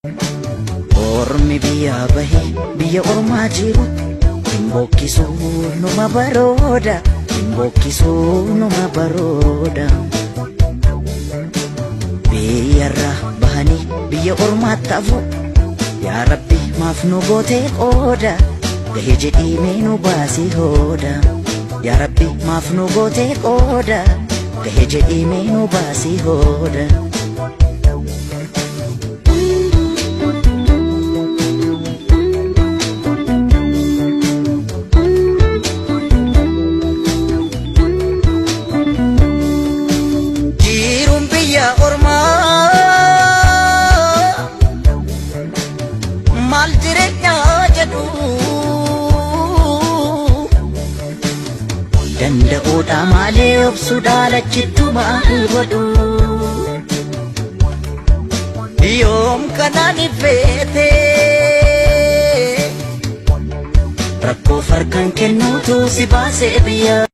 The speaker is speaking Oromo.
Ormi biyyaa bahee biyya ormaa jiru hin bokkisuu numa barooda, hin bokkisuu numa barooda. Biyyarraa bahanii biyya ormaatti hafu, yaa Rabbi maaf nu gootee qooda, gahee jedhii mee nu baasii hooda. Yaa Rabbi maaf nu gootee qooda, gahee jedhii mee nu baasii hooda. Jiruun biyya ormaa maal jireenya jedhu, danda'uudha malee obsuudha lachittu maal godhu. Yoom kanaan ifeete rakkoo farkaan kennuutu si baasee biyya.